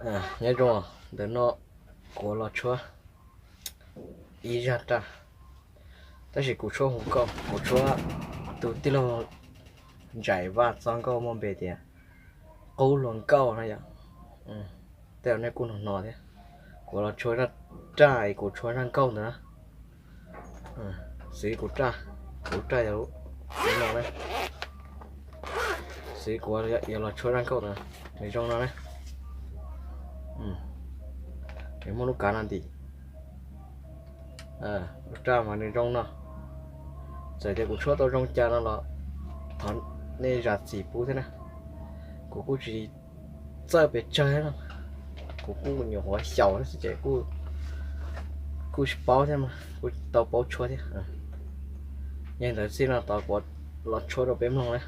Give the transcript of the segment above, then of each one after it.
Nyob zoo, ntawm no kuv los tshuab ib zaj raj, tab sis kuv tshuab hu nkauj, kuv tshuab tus tij laug Ntsaim Vaj txoj nkauj muaj npe tias Qub Hluas Nkauj no yom. Tej zaum nej kuj hnov hnov thiab. Kuv los tshuab zaj raj es kuv tshuab zaj nkauj ntawd na. Xws kuv raj, kuv raj yog li no na. Xws kuv yuav los tshuab zaj nkauj ntawd, nws zoo no na. Nws muaj lub kav no ntim. Kuv raj mas nws zoo no. Txawm tias kuv tshuab tau zoo cas no los thov nej zam txim pub thiab na. Kuv kuj tsis txawj pes tsawg thiab no, kuv kuj nyuam qhuav xyaum xwb ces kuj tsis paub thiab mas kuj tsis tau paub tshuab thiab. Yog li ntawd txij no tod kuv los tshuab rau peb mloog na.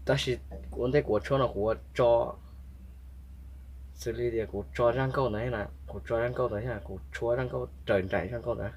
Tab sis ua ntej kuv tshuab no kuv ua tso, xws li tias kuv tso zaj nkauj ntawd thiab na, kuv tso zaj nkauj ntawd thiab na, kuv tshuab zaj nkauj raws nraim zaj nkauj ntawd.